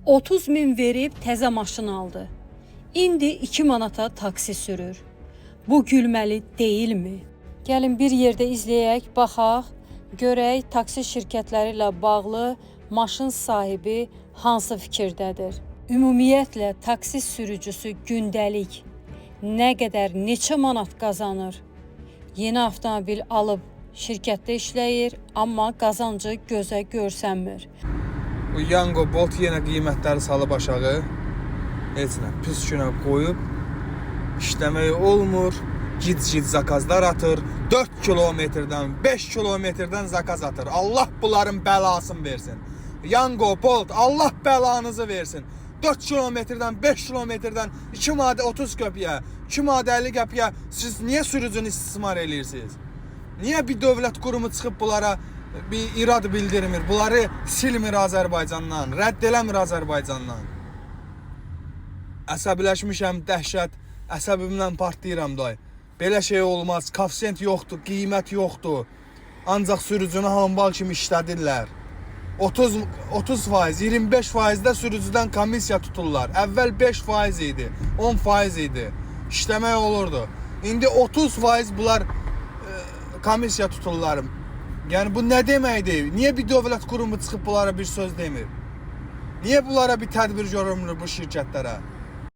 30 min verib təzə maşın aldı. İndi 2 manata taksi sürür. Bu gülməli deyilmi? Gəlin bir yerdə izləyək, baxaq, görək taksi şirkətləri ilə bağlı maşın sahibi hansı fikirdədir. Ümumiyyətlə taksi sürücüsü gündəlik nə qədər, neçə manat qazanır? Yeni avtomobil alıb şirkətdə işləyir, amma qazancı gözə görsənmir. Bu Yango Bolt yenə qiymətləri salıb aşağı. Heç nə, pis günə qoyub işləmək olmur. Gid-gid zakazlar atır. 4 kilometrdən, 5 kilometrdən zakaz atır. Allah bunların bəlasını versin. Yango Bolt, Allah bəlanızı versin. 4 kilometrdən, 5 kilometrdən 2 manat 30 qəpiyə, 2 manat 50 qəpiyə siz niyə sürücünü istismar eləyirsiniz? Niyə bir dövlət qurumu çıxıb bunlara bir irad bildirmir? Bunları silmir Azərbaycandan, rədd eləmir Azərbaycandan. Əsəbiləşmişəm, dəhşət, əsəbimdən partlayıram day. Belə şey olmaz, koefisient yoxdur, qiymət yoxdur. Ancaq sürücünü hambal kimi işlədirlər. 30 30%, 25%-də sürücüdən komissiya tuturlar. Əvvəl 5% idi, 10% idi. İşləmək olurdu. İndi 30% bunlar komissiya tuturlar. Yəni bu nə deməkdir? Niyə bir dövlət qurumu çıxıb bunlara bir söz demir? Niyə bunlara bir tədbir görünmür bu şirkətlərə?